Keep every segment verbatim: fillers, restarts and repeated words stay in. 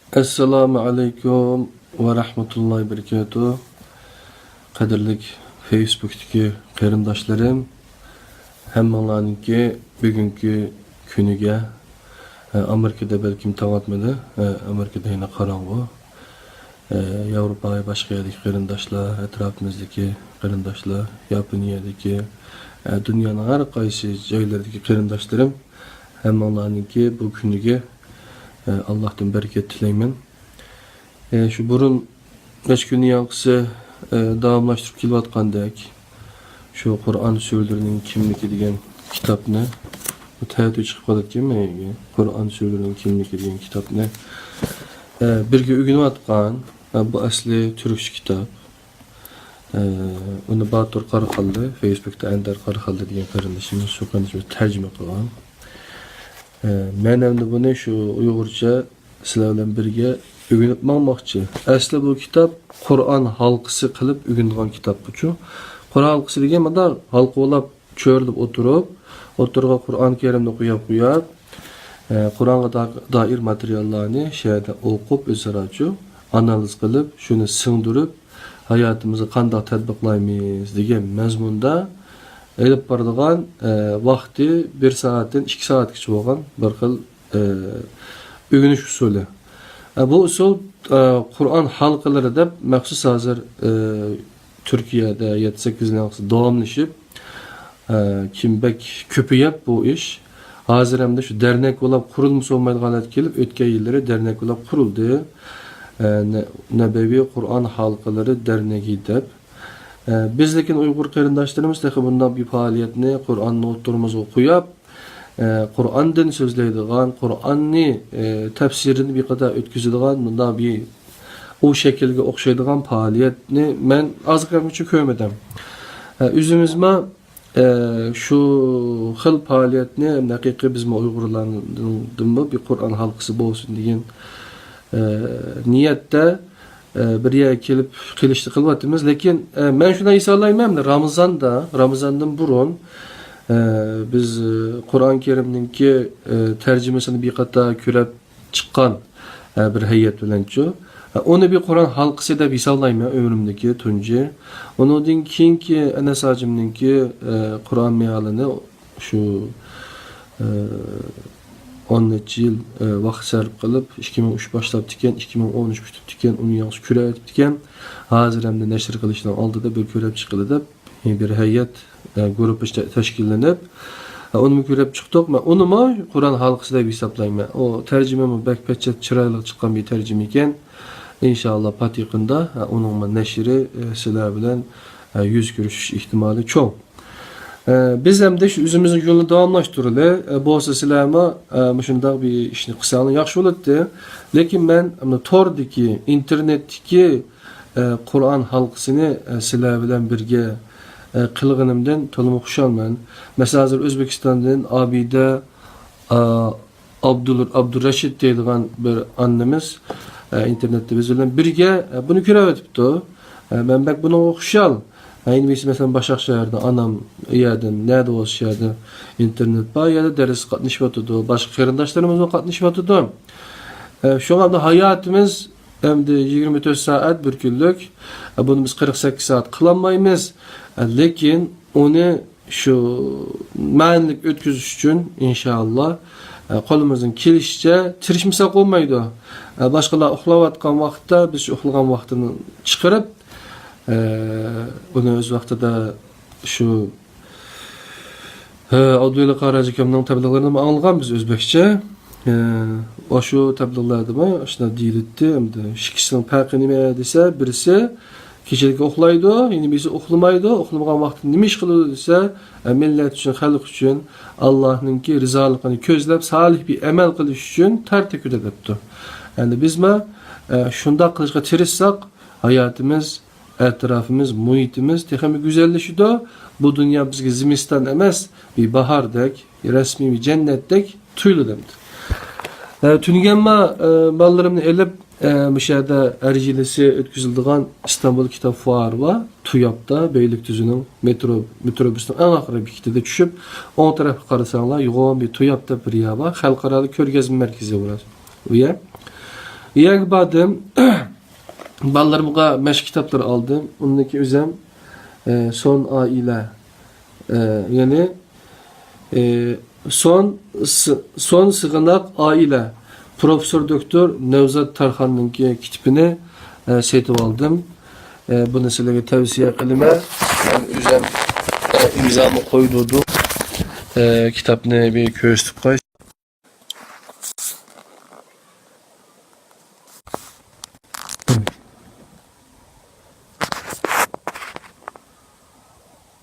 ئەسسالامۇ ئەلەيكۇم ۋە رەھمەتۇللاھى بەرىكاتۇھ. قەدىرلىك فېيسبۇكتىكى قېرىنداشلىرىم، ھەممىڭلارنىڭكى بۈگۈنكى كۈنىگە، ئە، ئامېرىكىدا بەلكىم تاڭ ئاتمىدى، ئە، ئامېرىكىدا يەنە قاراڭغۇ. ئە، ياۋروپا، باشقا يەردىكى قېرىنداشلار، ئەتراپىمىزدىكى قېرىنداشلار، ياپونىيەدىكى، ئە، دۇنيانىڭ ھەر قايسى جايلىرىدىكى قېرىنداشلىرىم، ھەممىڭلارنىڭكى بۇ كۈنىگە، ئە، ئاللاھتىن بەرىكەت تىلەيمەن. ئە، شۇ بۇرۇن نەچچە كۈندىن يانقىسى، ئە، داۋاملاشتۇرۇپ كېلىۋاتقاندەك، شۇ قۇرئان سۈرىلىرىنىڭ كىملىكى دېگەن كىتابنى، بۇ تەتۈر چىقىپ قالىدىكەن مەيگە، قۇرئان سۈرىلىرىنىڭ كىملىكى دېگەن كىتابنى، ئە، بىرگە ئۆگىنىۋاتقان. ئە، بۇ ئەسلى تۈركچە كىتاب. ئە، ئۇنى باتۇر قاراخانلى، فېيسبۇكتا ئەندەر قاراخانلى دېگەن قېرىندىشىمىز، شۇ قېرىندىشىمىز تەرجىمە قىلغان. ئە، مەن ئەمدى بۇنى شۇ ئۇيغۇرچە سىلەر بىلەن بىرگە ئۆگىنىپ ماڭماقچى. ئەسلى بۇ كىتاب قۇرئان ھالقىسى قىلىپ ئۆگىنىدىغان كىتاب بۇچۇ. قۇرئان ھالقىسى دېگەن مۇنداق ھالقىۋالاپ چۆرىلىپ ئولتۇرۇپ، ئوتتۇرىغا قۇرئان كەرىمنى قويۇپ قويۇپ، ئە، قۇرئانغا دا-، دائىر ماتېرىياللارنى شۇ يەردە ئوقۇپ، ئۆزئارا چۇ ئانالىز قىلىپ، شۇنى سىڭدۈرۈپ، ھاياتىمىزغا قانداق تەتبىقلايمىز دېگەن مەزمۇندا ئېلىپ بارىدىغان، ئە، ۋاقتى بىر سائەتتىن ئىككى سائەتكىچە بولغان بىر خىل، ئە، ئۆگىنىش ئۇسۇلى. ئە، بۇ ئۇسۇل، ئە، قۇرئان ھالقىلىرى دەپ مەخسۇس ھازىر، ئە، تۈركىيەدە يەتتە سەككىز يىل داۋاملىشىپ، ئە، كىم بەك كۆپىيەپ بۇ ئىش. ھازىر ئەمدى شۇ دەرنەك بولاپ قۇرۇلمىسا بولمايدىغان ھالەتكە كېلىپ، ئۆتكەن يىللىرى دەرنەك بولاپ قۇرۇلدى. ئە، نە-، نەبەۋى قۇرئان ھالقىلىرى دەرنىكى دەپ. ئە، بىز لېكىن ئۇيغۇر قېرىنداشلىرىمىز تېخى بۇنداق بىر پائالىيەتنى قۇرئاننى ئوتتۇرىمىزغا قويۇپ، ئە، قۇرئاندىن سۆزلەيدىغان، قۇرئاننى، ئە، تەپسىرىنى بىر قەدەر ئۆتكۈزىدىغان، بۇنداق بىر ئۇ شەكىلگە ئوخشايدىغان پائالىيەتنى مەن ئازغىنىمچە كۆرمىدىم. ئە، ئۆزىمىزمۇ، ئە، شۇ خىل پائالىيەتنى ھەقىقىي بىزمۇ ئۇيغۇرلاردىنمۇ بىر قۇرئان ھالقىسى بولسۇن دېگەن، ئە، نىيەتتە، ئە، بىر يەرگە كېلىپ قېلىشنى قىلىۋاتىمىز. لېكىن، ئە، مەن شۇنداق ھېسابلايمەن، رامىزاندا، رامىزاندىن بۇرۇن، ئە، بىز، ئە، قۇرئان كەرىمنىڭكى، ئە، تەرجىمىسىنى بىر قاتار كۆرۈپ چىققان، ئە، بىر ھەيئەت بىلەنچۇ. ئە، ئۇنى بىر قۇرئان ھالقىسى دەپ ھېسابلايمەن ئۆمرۈمدىكى تۇنجى. ئۇنىڭدىن كېيىنكى ئەنەس ھاجىمنىڭكى، ئە، قۇرئان مېھالىنى شۇ، ئە، ئون نەچچە يىل، ئە، ۋاقىت سەرپ قىلىپ، ئىككى مىڭ ئۈچ باشلاپتىكەن، ئىككى مىڭ ئون ئۈچ پۈتۈپتىكەن، ئۇنى ياخشى كۆرۈۋېتىپتىكەن. ھازىر ئەمدى نەشر قىلىشنىڭ ئالدىدا بىر كۆرۈپ چىقىلى دەپ، بىر ھەيئەت، ئە، گۇرۇپپا تە-، تەشكىللىنىپ، ئە، ئۇنىمۇ كۆرۈپ چىقتۇق. مەن ئۇنىمۇ قۇرئان ھالقىسى دەپ ھېسابلايمەن. ئۇ تەرجىمىمۇ بەك پەت-، چىرايلىق چىققان بىر تەرجىمە ئىكەن. ئىنشائاللا، پات يېقىندا، ئە، ئۇنىڭمۇ نەشرى، ئە، سىلەر بىلەن، ئە، يۈز كۆرۈشۈش ئېھتىمالى چوڭ. ئە، بىز ئەمدى شۇ ئۆزىمىزنىڭ يولىنى داۋاملاشتۇرىلى. ئە، بولسا سىلەرمۇ، ئە، مۇشۇنداق بىر ئىشنى قىلساڭلار ياخشى بولاتتى. لېكىن مەن، ئە، توردىكى، ئىنتېرنېتتىكى، ئە، قۇرئان ھالقىسىنى، ئە، سىلەر بىلەن بىرگە، ئە، قىلغىنىمدىن تولىمۇ خۇشالمەن. مەسىلەن، ھازىر ئۆزبېكىستاندىن ئابىدە، ئا، ئابدۇل-، ئابدۇرەشىت دەيدىغان بىر ئانىمىز، ئە، ئىنتېرنېتتا بىز بىلەن بىرگە، ئە، بۇنى كۆرۈۋېتىپتۇ. ئە، مەن بەك بۇنىڭغا خۇشال. ئە، ئەينى بىرسى، مەسىلەن، باشاق شەھەردە ئانام يەردىن، نەدە بولسا شەھەردە ئىنتېرنېت بار، يەردە دەرسكە قاتنىشىۋاتىدۇ، باشقا قېرىنداشلىرىمىزمۇ قاتنىشىۋاتىدۇ. ئە، شۇڭا ئەمدى ھاياتىمىز ئەمدى يىگىرمە تۆت سائەت بىر كۈنلۈك. ئە، بۇنى بىز قىرىق سەككىز سائەت قىلالمايمىز. ئە، لېكىن ئۇنى شۇ مەنىلىك ئۆتكۈزۈش ئۈچۈن، ئىنشائاللا، ئە، قولىمىزدىن كېلىشىچە تىرىشمىساق بولمايدۇ. ئە، باشقىلار ئۇخلاۋاتقان ۋاقىتتا بىز شۇ ئۇخلىغان ۋاقتىنى چىقىرىپ، ئە، ئۇنى ئۆز ۋاقتىدا شۇ، ھە، ئابدۇۋەلى قاراج ئاكامنىڭ تەبلىغلىرىنىمۇ ئاڭلىغان بىز ئۆزبەكچە. ئە، ئاشۇ تەبلىغلەردىمۇ ئاشۇنداق دېيىلەتتى. ئەمدى ئىككىسىنىڭ پەرقى نېمە دېسە، بىرسى كېچىلىكى ئۇخلايدۇ، يەنە بىرسى ئۇخلىمايدۇ. ئۇخلىمىغان ۋاقتىدا نېمە ئىش قىلىدۇ دېسە، ئە، مىللەت ئۈچۈن، خەلق ئۈچۈن، ئاللانىڭكى رىزالىقىنى كۆزلەپ، سالىھ بىر ئەمەل قىلىش ئۈچۈن تەر تۆكىدۇ دەپتۇ. ئەمدى بىزمۇ، ئە، شۇنداق قىلىشقا تىرىشساق، ھاياتىمىز، ئەتراپىمىز، مۇھىتىمىز تېخىمۇ گۈزەللىشىدۇ. بۇ دۇنيا بىزگە زىمىستان ئەمەس، بىر باھاردەك، رەسمىي بىر جەننەتتەك تۇيۇلىدۇ ئەمدى. ئە، تۈنۈگۈنمۇ، ئە، بالىلىرىمنى ئېلىپ، ئە، مۇشۇ يەردە ھەر يىلىسى ئۆتكۈزۈلىدىغان ئىستانبۇل كىتاب فوئارى بار. تۇياپتا، بەيلىكدۈزىنىڭ مېترو، مېتروبۇسنىڭ ئەڭ ئاخىرى بېكىتىدە چۈشۈپ، ئوڭ تەرەپكە قارىساڭلار، يوغان بىر تۇياپ دەپ بىر يەر بار. خەلقئارالىق كۆرگەزمە مەركىزى بۇ يەر. يەرگە باردىم. بالىلىرىمغا مەشىق كىتابلىرى ئالدىم. ئۇندىن كېيىن ئۆزۈم، ئە، سون ئائىلە، ئە، يەنى، ئە، سون، س-، سون سىغىناق ئائىلە، پروفېسسور دوكتور نەۋزات تارخاننىڭكى كىتابىنى، ئە، سېتىۋالدىم. ئە، بۇنى سىلەرگە تەۋسىيە قىلىمەن. مەن ئۆزۈم، ئە، ئىمزامنى قويدۇردۇم. ئە، كىتابنى بىر كۆرسىتىپ قوي.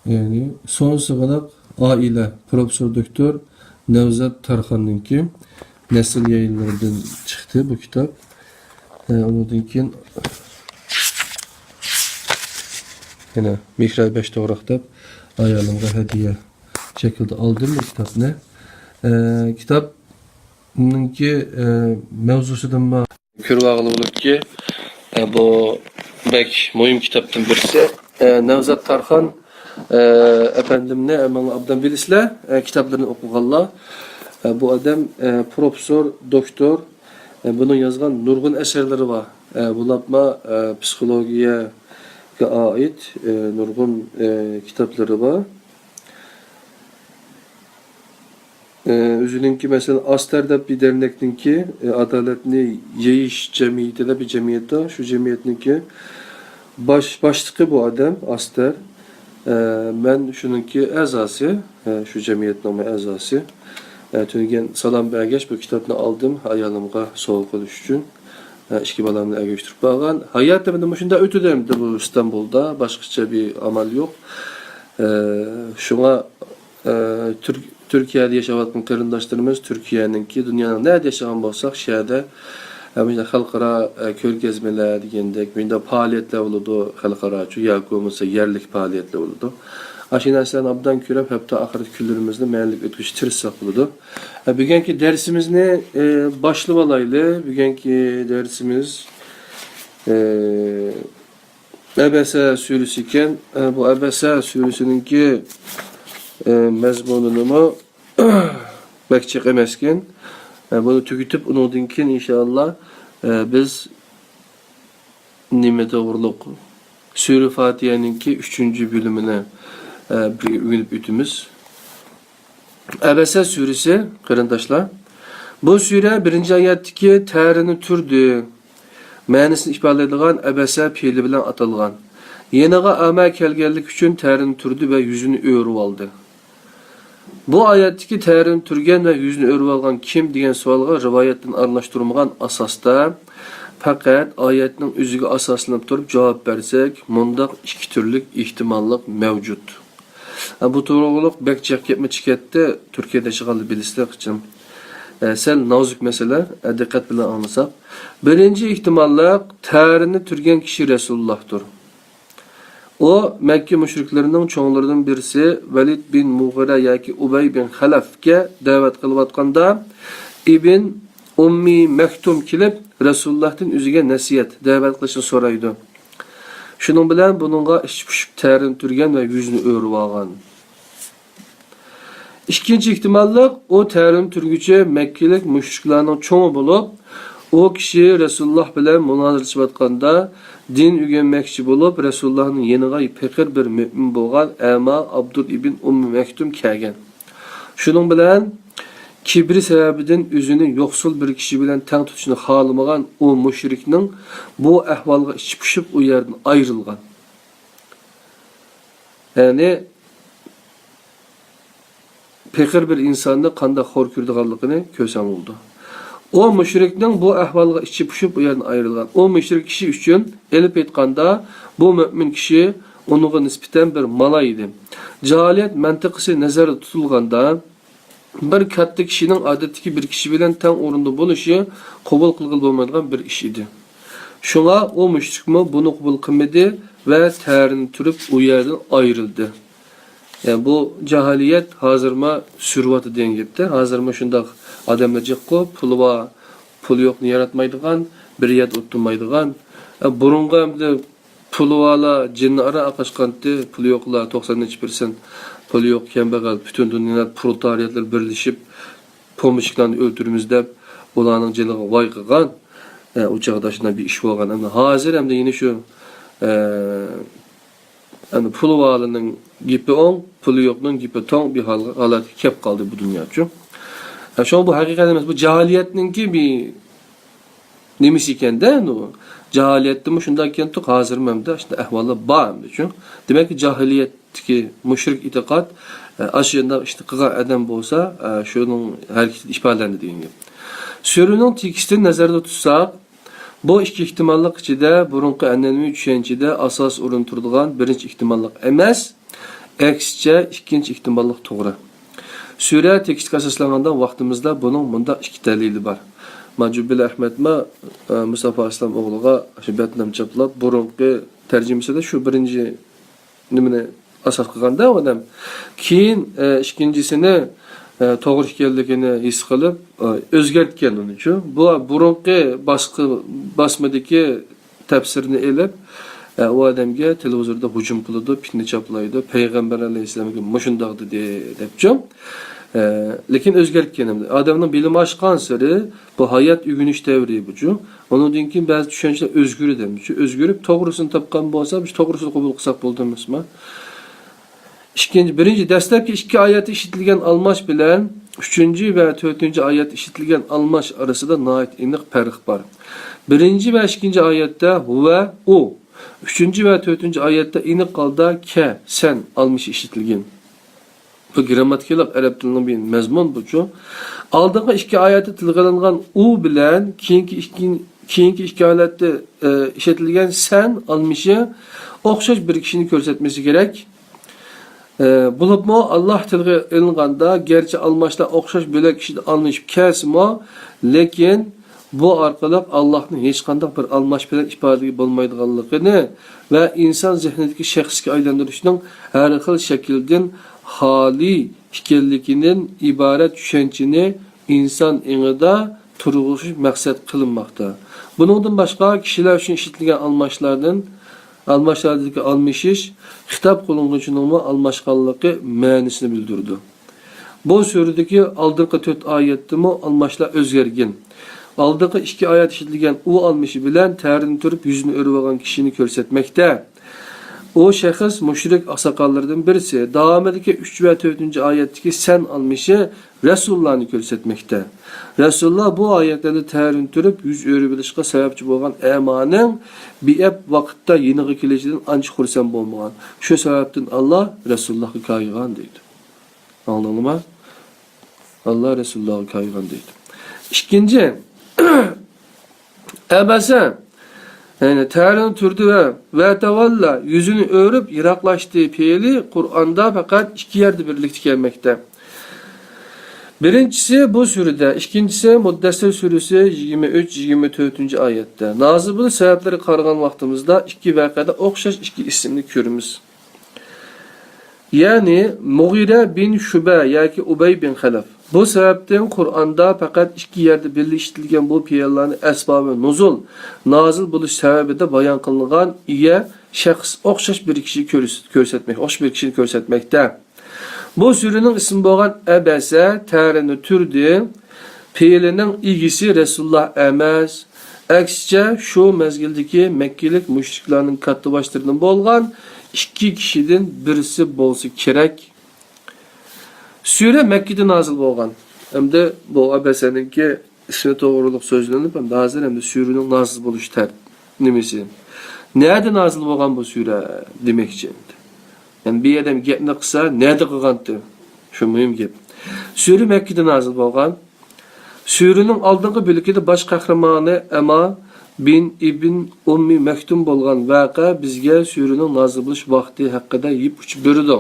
يەنى سون سىغىناق ئائىلە، پروفېسسور دوكتور نەۋزات تارخاننىڭكى، نەسىر يايىنلىرىدىن چىقتى بۇ كىتاب. ئە، ئۇنىڭدىن كېيىن يەنە مېھرى بەش توغراق دەپ ئايالىمغا ھەدىيە شەكلىدە ئالدىم بۇ كىتابنى. ئە، كىتابنىڭكى، ئە، مەۋزۇسىدىنمۇ كۆرۈۋالغىلى بولىدۇكى، ئە، بۇ بەك مۇھىم كىتابتىن بىرسى. ئە، نەۋزات تارخان، ئە، ئەپەندىمنى، ئە، ماڭا ئابدان بىلىسىلەر، ئە، كىتابلىرىنى ئوقۇغانلار. ئە، بۇ ئادەم، ئە، پروفېسسور، دوكتور، ئە، بۇنىڭ يازغان نۇرغۇن ئەسەرلىرى بار. ئە، بولۇپمۇ، ئە، پسىخولوگىيەگە ئائىت، ئە، نۇرغۇن، ئە، كىتابلىرى بار. ئە، ئۆزىنىڭكى، مەسىلەن، ئاستەر دەپ بىر دەرنەكنىڭكى، ئە، ئادالەتنى يېيىش جەمئىيىتى دەپ بىر جەمئىيەت بار. شۇ جەمئىيەتنىڭكى باش، باشلىقى بۇ ئادەم، ئاستەر. ئە، مەن شۇنىڭكى ئەزاسى، ئە، شۇ جەمئىيەتنىڭمۇ ئەزاسى. ئە، تۈنۈگۈن سالام بەرگەچ بۇ كىتابنى ئالدىم، ئايالىمغا سوۋغا قىلىش ئۈچۈن. ئە، ئىككى بالامنى ئەگەشتۈرۈپ بارغان. ھاياتىم ئەمدى مۇشۇنداق ئۆتىدۇ ئەمدى بۇ ئىستانبۇلدا، باشقىچە بىر ئامال يوق. ئە، شۇڭا، ئە، تۈر-، تۈركىيەدە ياشاۋاتقان قېرىنداشلىرىمىز، تۈركىيەنىڭكى، دۇنيانىڭ نەدە ياشىغان بولساق، شۇ يەردە، ئە، مۇشۇنداق خەلقئارا، ئە، كۆرگەزمىلەر دېگەندەك، مۇنداق پائالىيەتلەر بولىدۇ، خەلقئاراچۇ ياكى بولمىسا يەرلىك پائالىيەتلەر بولىدۇ. ئاشۇ نەرسىلەرنى ئوبدان كۆرۈپ، ھەپتە ئاخىرىدىكى كۈنلىرىمىزنى مەنىلىك ئۆتكۈزۈشكە تىرىشساق بولىدۇ. ئە، بۈگۈنكى دەرسىمىزنى، ئە، باشلىۋالايلى. بۈگۈنكى دەرسىمىز، ئە، ئەبەسە سۈرىسى ئىكەن. ئە، بۇ ئەبەسە سۈرىسىنىڭكى، ئە، مەزمۇنىنىمۇ بەك جىق ئەمەسكەن. ئە، بۇنى تۈگىتىپ، ئۇنىڭدىن كېيىن ئىنشائاللا، ئە، بىز نېمە توغرۇلۇق؟ سۈرە فاتىھەنىڭكى ئۈچىنچى بۆلۈمىنى، ئە، بىرگە ئۆگىنىپ ئۆتىمىز. ئەبەسە سۈرىسى، قېرىنداشلار. بۇ سۈرە بىرىنچى ئايەتتىكى تەرىنى تۈردى مەنىسىنى ئىپادىلەيدىغان ئەبەسە پېئىلى بىلەن ئاتالغان. يېنىغا ئەما كەلگەنلىكى ئۈچۈن تەرىنى تۈردى ۋە يۈزىنى ئۆرۈۋالدى. بۇ ئايەتتىكى تەرىنى تۈرگەن ۋە يۈزىنى ئۆرۈۋالغان كىم دېگەن سوئالغا رىۋايەتتىن ئارىلاشتۇرمىغان ئاساستا، پەقەت ئايەتنىڭ ئۆزىگە ئاساسلىنىپ تۇرۇپ جاۋاب بەرسەك، مۇنداق ئىككى تۈرلۈك ئېھتىماللىق مەۋجۇت. ئە، بۇ توغرۇلۇق بەك جىق گەپمۇ چىقىپ كەتتى، تۈركىيەدە ياشىغانلار بىلىسىلەر قىچىم. ئە، سەل نازۇك مەسىلە، ئە، دىققەت بىلەن ئاڭلىساق. بىرىنچى ئېھتىماللىق، تەرىنى تۈرگەن كىشى رەسۇلۇللاھتۇر. ئۇ مەككە مۇشرىكلىرىنىڭ چوڭلىرىدىن بىرسى ۋەلىد بىن مۇغىرە ياكى ئۇبەي بىن خەلەفكە دەۋەت قىلىۋاتقاندا، ئىبن ئۇممى مەكتۇم كېلىپ، رەسۇلۇللاھتىن ئۆزىگە نەسىھەت، دەۋەت قىلىشنى سورايدۇ. شۇنىڭ بىلەن بۇنىڭغا ئىچى پۇشۇپ تەرىنى تۈرگەن ۋە يۈزىنى ئۆرۈۋالغان. ئىككىنچى ئېھتىماللىق، ئۇ تەرىنى تۈرگۈچى مەككىلىك مۇشرىكلارنىڭ چوڭى بولۇپ، ئۇ كىشى رەسۇلۇللاھ بىلەن مۇنازىرىلىشىۋاتقاندا، دىن ئۆگەنمەكچى بولۇپ، رەسۇلۇللاھنىڭ يېنىغا پېقىر بىر مۆمىن بولغان ئەما ئابدۇل ئىبن ئۇممى مەكتۇم كەلگەن. شۇنىڭ بىلەن كىبرى سەۋەبىدىن ئۆزىنى يوقسۇل بىر كىشى بىلەن تەڭ تۇتۇشنى خالىمىغان ئۇ مۇشرىكنىڭ بۇ ئەھۋالغا ئىچى پۇشۇپ، ئۇ يەردىن ئايرىلغان. يەنى، پېقىر بىر ئىنساننى قانداق خور كۆرىدىغانلىقىنى كۆرسەڭ بولىدۇ. ئۇ مۇشرىكنىڭ بۇ ئەھۋالغا ئىچى پۇشۇپ، ئۇ يەردىن ئايرىلغان. ئۇ مۇشرىك كىشى ئۈچۈن ئېلىپ ئېيتقاندا، بۇ مۆمىن كىشى ئۇنىڭغا نىسبەتەن بىر مالاي ئىدى. جاھىلىيەت مەنتىقىسى نەزەردە تۇتۇلغاندا، بىر كاتتا كىشىنىڭ ئادەتتىكى بىر كىشى بىلەن تەڭ ئورۇندا بولۇشى قوبۇل قىلغىلى بولمايدىغان بىر ئىش ئىدى. شۇڭا ئۇ مۇشرىكمۇ بۇنى قوبۇل قىلمىدى ۋە تەرىنى تۈرۈپ ئۇ يەردىن ئايرىلدى. يەنى بۇ جاھىلىيەت ھازىرمۇ سۈرۈۋاتىدۇ دېگەن گەپتە. ھازىرمۇ شۇنداق ئادەملەر جىققۇ، پۇلى بار، پۇلى يوقنى ياراتمايدىغان، بىر يەردە ئولتۇرمايدىغان. بۇرۇنقى ئەمدى پۇلى بارلار جىننى ئارا ئاقاشقانتى، پۇلى يوقلار توقسان نەچچە پىرسەنت پۇلى يوق، كەمبەغەل، پۈتۈن دۇنيادا پرولېتارىياتلار بىرلىشىپ، پومېشچىكلارنى ئۆلتۈرىمىز دەپ، ئۇلارنىڭ جېنىغا ۋاي قىلغان. ئە، ئۇ چاغدا شۇنداق بىر ئىش بولغان. ئەمدى ھازىر ئەمدى يەنە شۇ، ئە، ئەمدى پۇلى بارلارنىڭ گېپى ئوڭ، پۇلى يوقنىڭ گېپى توڭ بىر ھال-، ھالەتكە كەپ قالدى بۇ دۇنياچۇ. ئە، شۇڭا بۇ ھەقىقەت ئەمەس، بۇ جاھىلىيەتنىڭكى بىر نېمىسى ئىكەندە، ئەمدى ئۇ. جاھىلىيەتتىمۇ شۇنداق ئىكەن، ھازىرمۇ ئەمدى شۇنداق ئەھۋاللار بار ئەمدىچۇ. دېمەك، جاھىلىيەتتىكى مۇشرىك ئېتىقاد، ئە، ئاشۇنداق ئىشنى قىلغان ئادەم بولسا، ئە، شۇنىڭ ھەرىكىتىدە ئىپادىلەندى دېگەن گەپ. سۈرىنىڭ تېكىستىنى نەزەردە تۇتساق، بۇ ئىككى ئېھتىماللىق ئىچىدە بۇرۇنقى ئەنئەنىۋى چۈشەنچىدە ئاساسىي ئورۇن تۇرىدىغان بىرىنچى ئېھتىماللىق ئەمەس، ئەكسىچە ئىككىنچى ئېھتىماللىق توغرا. سۈرە تېكىستكە ئاساسلانغاندا ۋاقتىمىزدا بۇنىڭ مۇنداق ئىككى دەلىلى بار. ماجۇبىل ئەھمەتمۇ، ئە، مۇستافا ئىسلام ئوغلىغا شۇ بەتنامە چاپلاپ، بۇرۇنقى تەرجىمىسىدە شۇ بىرىنچى نېمىنى ئاساس قىلغاندا ئادەم. كېيىن، ئە، ئىككىنچىسىنى، ئە، توغرا ئىكەنلىكىنى ھېس قىلىپ، ئە، ئۆزگەرتكەن ئۇنىچۇ. بۇ بۇرۇنقى باسقى-، باسمىدىكى تەپسىرنى ئېلىپ، ئە، ئۇ ئادەمگە تېلېۋىزوردا ھۇجۇم قىلىدۇ، پىتنە چاپلايدۇ، پەيغەمبەر ئەلەيھىسسالامغا مۇشۇنداق دېدى، دەپچۇ. ئە، لېكىن ئۆزگەرتكەن ئەمدى. ئادەمنىڭ بىلىمى ئاشقانسېرى، بۇ ھايات ئۆگىنىش دەۋرى بۇچۇ. ئۇنىڭدىن كېيىن بەزى چۈشەنچىلەر ئۆزگىرىدۇ ئەمدىچۇ. ئۆزگىرىپ، توغرىسىنى تاپقان بولسا، بىز توغرىسىنى قوبۇل قىلساق بولىدۇ ئەمەسمۇ؟ ئىككىنچى، بىرىنچى، دەسلەپكى ئىككى ئايەتتە ئىشلىتىلگەن ئالماش بىلەن ئۈچىنچى ۋە تۆتىنچى ئايەتتە ئىشلىتىلگەن ئالماش ئارىسىدا ناھايىتى ئېنىق پەرق بار. بىرىنچى ۋە ئىككىنچى ئايەتتە ھۇۋە، ئۇ. ئۈچىنچى ۋە تۆتىنچى ئايەتتە ئېنىق ھالدا كە، سەن ئالمىشى ئىشلىتىلگەن. بۇ گىرامماتىكىلىق ئەرەب تىلىنىڭ بىر مەزمۇن بۇچۇ. ئالدىنقى ئىككى ئايەتتە تىلغا ئېلىنغان ئۇ بىلەن كېيىنكى ئىككى، كېيىنكى ئىككى ھالەتتە، ئە، ئىشلىتىلگەن سەن ئالمىشى ئوخشاش بىر كىشىنى كۆرسەتمىسى كېرەك. ئە، بولۇپمۇ ئاللاھ تىلغا ئېلىنغاندا گەرچە ئالماشلار ئوخشاش بۆلەك ئىچىدە ئالمىشىپ كەلسىمۇ، لېكىن بۇ ئارقىلىق ئاللاھنى ھېچقانداق بىر ئالماش بىلەن ئىپادىلىگە بولمايدىغانلىقىنى ۋە ئىنسان زېھنىدىكى شەخسكە ئايلاندۇرۇشنىڭ ھەر خىل شەكىلدىن خالىي ئىكەنلىكىدىن ئىبارەت چۈشەنچىنى ئىنسان ئېڭىدا تۇرغۇزۇش مەقسەت قىلىنماقتا. بۇنىڭدىن باشقا، كىشىلەر ئۈچۈن ئىشلىتىلگەن ئالماشلاردىن، ئالماشلاردىكى ئالمىشىش خىتاب قىلىنغۇچىنىڭمۇ ئالماشقانلىقى مەنىسىنى بىلدۈرىدۇ. بۇ سۈرىدىكى ئالدىنقى تۆت ئايەتتىمۇ ئالماشلار ئۆزگەرگەن. ئالدىنقى ئىككى ئايەت ئىشلىتىلگەن ئۇ ئالمىشى بىلەن تەرىنى تۈرۈپ يۈزىنى ئۆرۈۋالغان كىشىنى كۆرسەتمەكتە. ئۇ شەخس مۇشرىك ئاقساقاللىرىدىن بىرسى. داۋامىدىكى ئۈچ ۋە تۆتىنچى ئايەتتىكى سەن ئالمىشى رەسۇلۇللانى كۆرسەتمەكتە. رەسۇلۇللا بۇ ئايەتلەردە تەرىنى تۈرۈپ يۈز ئۆرۈۋېلىشقا سەۋەبچى بولغان ئەمانىڭ بىئەپ ۋاقىتتا يېنىغا كېلىشىدىن ئانچە خۇرسەن بولمىغان. شۇ سەۋەبتىن ئاللا رەسۇلۇللاغا كايىغان دەيدۇ. ئاڭلىدىڭلارمۇ؟ ئاللا رەسۇلۇللاغا كايىغان دەيدۇ. ئىككىنچى، ئەبەسە، يەنى تەرىنى تۈردى ۋە ۋەتەۋەللا، يۈزىنى ئۆرۈپ يىراقلاشتى پېئىلى قۇرئاندا پەقەت ئىككى يەردە بىرلىكتە كەلمەكتە. بىرىنچىسى بۇ سۈرىدە، ئىككىنچىسى مۇددەسسىر سۈرىسى يىگىرمە ئۈچ، يىگىرمە تۆتىنچى ئايەتتە. نازىل بولۇش سەۋەبلىرىگە قارىغان ۋاقتىمىزدا ئىككى ۋەقەدە ئوخشاش ئىككى ئىسىمنى كۆرىمىز. يەنى مۇغىرە بىن شۇبە ياكى ئۇبەي بىن خەلەف. بۇ سەۋەبتىن قۇرئاندا پەقەت ئىككى يەردە بىللە ئىشلىتىلگەن بۇ پېئىللارنىڭ ئەسبابى نۇزۇل، نازىل بولۇش سەۋەبىدە بايان قىلىنغان ئىگە شەخس ئوخشاش بىر كىشى كۆرس-، كۆرسەتمەك، ئوخشاش بىر كىشىنى كۆرسەتمەكتە. بۇ سۈرىنىڭ ئىسمى بولغان ئەبەسە، تەرىنى تۈردى، پېئىلىنىڭ ئىگىسى رەسۇلۇللا ئەمەس، ئەكسىچە، شۇ مەزگىلدىكى مەككىلىك مۇشرىكلارنىڭ كاتتىباشلىرىدىن بولغان ئىككى كىشىدىن بىرسى بولسا كېرەك. سۈرە مەككىدە نازىل بولغان. ئەمدى بۇ ئەبەسەنىڭكى ئىسمى توغرۇلۇق سۆزلىنىپ، ئەمدى ھازىر ئەمدى سۈرىنىڭ نازىل بولۇش تەر-، نېمىسى. نەدە نازىل بولغان بۇ سۈرە دېمەكچى ئەمدى. يەنى بىر ئادەم گەپنى قىلسا، نەدە قىلغانتى؟ شۇ مۇھىم گەپ. سۈرە مەككىدە نازىل بولغان. سۈرىنىڭ ئالدىنقى بۆلىكىدە باش قەھرىمانى ئەما بىن ئىبن ئۇممى مەكتۇم بولغان ۋەقە بىزگە سۈرىنىڭ نازىل بولۇش ۋاقتى ھەققىدە يىپ ئۇچۇپ بېرىدۇ.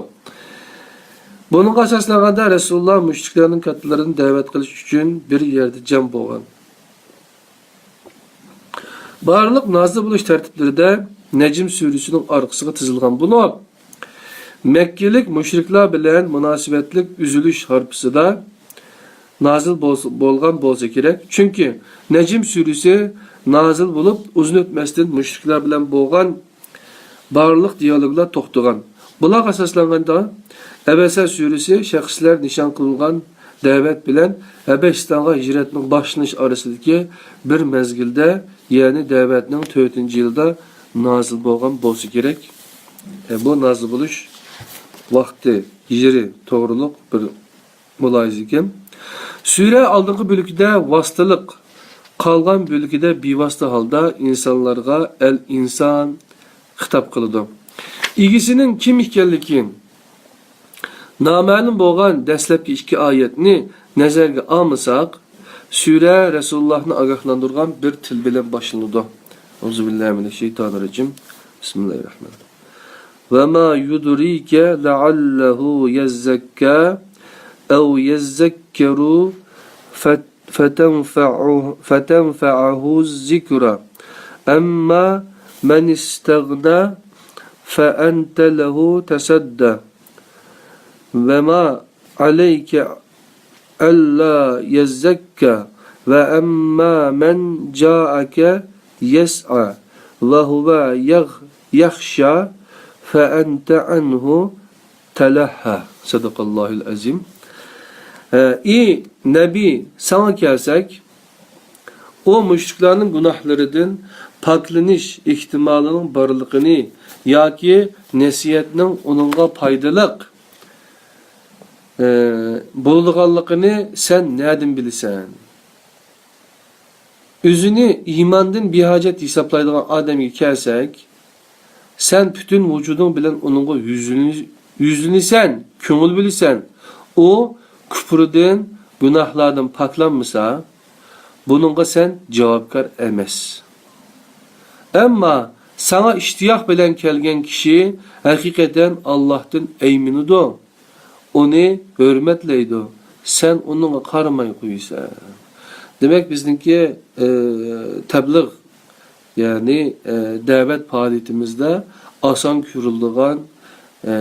بۇنىڭغا ئاساسلانغاندا، رەسۇلۇللا مۇشرىكلارنىڭ كاتتىلىرىنى دەۋەت قىلىش ئۈچۈن بىر يەردە جەم بولغان. بارلىق نازىل بولۇش تەرتىپلىرىدە نەجم سۈرىسىنىڭ ئارقىسىغا تىزىلغان بولۇپ، مەككىلىك مۇشرىكلار بىلەن مۇناسىۋەتلىك ئۈزۈلۈش ھارپىسىدا نازىل بولسا، بولغان بولسا كېرەك. چۈنكى نەجم سۈرىسى نازىل بولۇپ، ئۇزۇن ئۆتمەستىن مۇشرىكلار بىلەن بولغان بارلىق دىيالوگلار توختىغان. بۇلارغا ئاساسلانغاندا، ئەبەسە سۈرىسى شەخسلەر نىشان قىلىنغان دەۋەت بىلەن ھەبەشىستانغا ھىجرەتنىڭ باشلىنىش ئارىسىدىكى بىر مەزگىلدە، يەنى دەۋەتنىڭ تۆتىنچى يىلىدا نازىل بولغان بولسا كېرەك. ئە، بۇ نازىل بولۇش ۋاقتى، يېرى توغرۇلۇق بىر مۇلاھىزە ئىكەن. سۈرە ئالدىنقى بۆلىكىدە ۋاسىتىلىق، قالغان بۆلىكىدە بىۋاسىتە ھالدا ئىنسانلارغا، ئەل ئىنسان، خىتاب قىلىدۇ. ئىگىسىنىڭ كىم ئىكەنلىكى نامەلۇم بولغان دەسلەپكى ئىككى ئايەتنى نەزەرگە ئالمىساق، سۈرە رەسۇلۇللاھنى ئاگاھلاندۇرغان بىر تىل بىلەن باشلىنىدۇ. ئەئۇزۇبىللاھىمىنەششەيتانىررەجىم. بىسمىللاھىررەھمانىررەھىم. وما يدريك لعله يزكى أو يذكر فتنفعه، فتنفعه الذكرى. أما من استغنى فأنت له تصدى. وما عليك ألا يزكى. وأما من جاءك يسعى وهو يخشى فأنت عنه تلهى. صدق الله العظيم. ئى نەبى، ساڭا كەلسەك، ئۇ مۇشرىكلارنىڭ گۇناھلىرىدىن پاكلىنىش ئېھتىمالىنىڭ بارلىقىنى ياكى نەسىھەتنىڭ ئۇنىڭغا پايدىلىق، ئى، بولىدىغانلىقىنى سەن نەدىن بىلىسەن؟ ئۆزىنى ئىماندىن بىھاجەت ھېسابلايدىغان ئادەمگە كەلسەك، سەن پۈتۈن ۋۇجۇدۇڭ بىلەن ئۇنىڭغا يۈزلىنى-، يۈزلىنىسەن، كۆڭۈل بۆلىسەن. ئۇ كۇپرىدىن، گۇناھلاردىن پاكلانمىسا، بۇنىڭغا سەن جاۋابكار ئەمەس. ئەمما ساڭا ئىشتىياق بىلەن كەلگەن كىشى ھەقىقەتەن ئاللاھتىن ئەيمىنىدۇ، ئۇنى ھۆرمەتلەيدۇ، سەن ئۇنىڭغا قارىماي قويىسەن. دېمەك، بىزنىڭكى، ئى، تەبلىغ، يەنى، ئى، دەۋەت پائالىيىتىمىزدە ئاسان كۆرۈلىدىغان، ئى،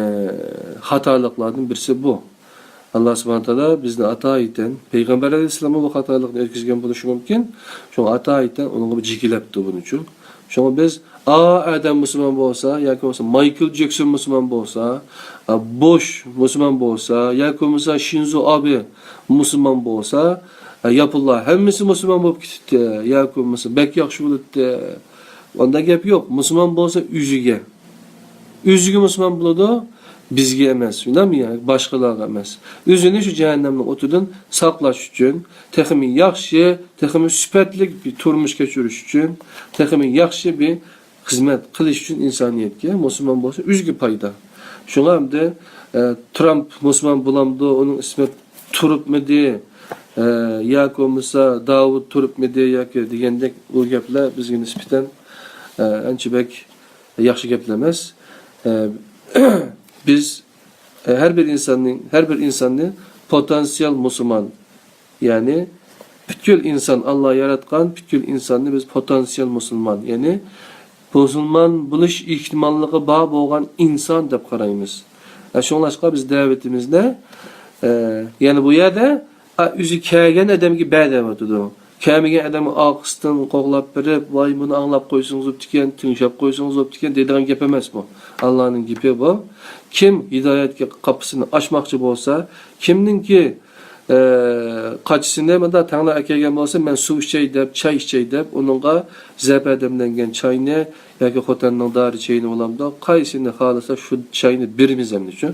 خاتالىقلاردىن بىرسى بۇ. ئاللا سۇبھانە تائالا بىزنى ئاتايىتەن، پەيغەمبەر ئەلەيھىسسالاممۇ بۇ خاتالىقنى ئۆتكۈزگەن بولۇشى مۇمكىن. شۇڭا ئاتايىتەن ئۇنىڭغا بىر جىگىلەپتۇ بۇنىڭ ئۈچۈن. شۇڭا بىز، ئا، ئادەم مۇسۇلمان بولسا، ياكى بولمىسا مايكل جېكسون مۇسۇلمان بولسا، ئا، بوش مۇسۇلمان بولسا، ياكى بولمىسا شىنزو ئابې مۇسۇلمان بولسا، ئا، ياپونلار ھەممىسى مۇسۇلمان بولۇپ كېتىپتۇ، ياكى بولمىسا بەك ياخشى بولۇپتۇ. ئاندا گەپ يوق. مۇسۇلمان بولسا ئۆزىگە. ئۆزىگە مۇسۇلمان بولىدۇ، بىزگە ئەمەس، شۇنداقمۇ؟ يا باشقىلارغا ئەمەس. ئۆزىنى شۇ جەھەننەمنىڭ ئوتىدىن ساقلاش ئۈچۈن، تېخىمۇ ياخشى، تېخىمۇ سۈپەتلىك بىر تۇرمۇش كەچۈرۈش ئۈچۈن، تېخىمۇ ياخشى بىر خىزمەت قىلىش ئۈچۈن ئىنسانىيەتكە مۇسۇلمان بولسا ئۆزىگە پايدا. شۇڭا ئەمدى، ئە، ترامپ مۇسۇلمان بولامدۇ، ئۇنىڭ ئىسمى تۇرۇپمىدى، ئە، ياكى بولمىسا داۋۇت تۇرۇپمىدى ياكى دېگەندەك ئۇ گەپلەر بىزگە نىسبەتەن، ئە، ئانچە بەك ياخشى گەپلەر ئەمەس. ئە، بىز، ئە، ھەر بىر ئىنساننىڭ، ھەر بىر ئىنساننى پوتېنسىيال مۇسۇلمان، يەنى پۈتكۈل ئىنسان، ئاللا ياراتقان پۈتكۈل ئىنساننى بىز پوتېنسىيال مۇسۇلمان، يەنى مۇسۇلمان بولۇش ئېھتىماللىقى بار بولغان ئىنسان دەپ قارايمىز. ئە، شۇڭلاشقا بىز دەۋىتىمىزدە، ئە، يەنى بۇ يەردە، ئە، ئۆزى كەلگەن ئادەمگە بەر دەۋاتىدۇ. كەلمىگەن ئادەمگە ئارقىسىدىن قوغلاپ بېرىپ، ۋاي، بۇنى ئاڭلاپ قويسىڭىز بوپتىكەن، تىڭشاپ قويسىڭىز بوپتىكەن دەيدىغان گەپ ئەمەس بۇ. ئاللانىڭ گېپى بۇ. كىم ھىدايەتكە قاپىسىنى ئاچماقچى بولسا، كىمنىڭكى ئە، قاچىسىنى مۇنداق تەڭلەپ ئەكەلگەن بولسا، مەن سۇ ئىچەي دەپ، چاي ئىچەي دەپ، ئۇنىڭغا زەپەردەملەنگەن چاينى ياكى خوتەننىڭ دارى چېيىنى بولامدۇ، قايسىنى خالىسا شۇ چاينى بېرىمىز ئەمدى شۇ.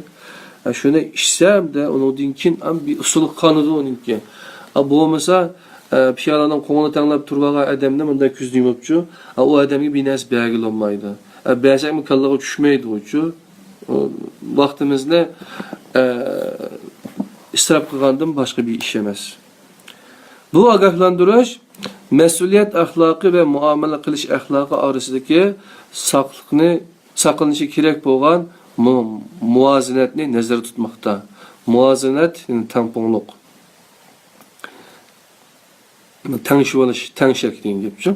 ئە، شۇنى ئىچسەمدە، ئۇنىڭدىن كېيىن ئەم بىر ئۇسۇلى قانىدۇ ئۇنىڭكى. ئە، بولمىسا، ئە، پىيالىنىڭ قوڭىنى تەڭلەپ تۇرۇۋالغان ئادەمنى مۇنداق كۆزىنى يۇمۇپچۇ، ئە، ئۇ ئادەمگە بىر نەرسە بەرگىلى بولمايدۇ. ئە، بەرسەكمۇ كاللىغا چۈشمەيدۇ ئۇچۇ. ۋاقتىمىزنى، ئە، ئىسراپ قىلغاندىن باشقا بىر ئىش ئەمەس. بۇ ئاگاھلاندۇرۇش مەسئۇلىيەت ئەخلاقى ۋە مۇئامىلە قىلىش ئەخلاقى ئارىسىدىكى ساقلىقنى، ساقلىنىشى كېرەك بولغان مۇ-، مۇۋازىنەتنى نەزەردە تۇتماقتا. مۇۋازىنەت، يەنى تەڭپۇڭلۇق. تەڭشىۋېلىش، تەڭشەك دېگەن گەپچۇ.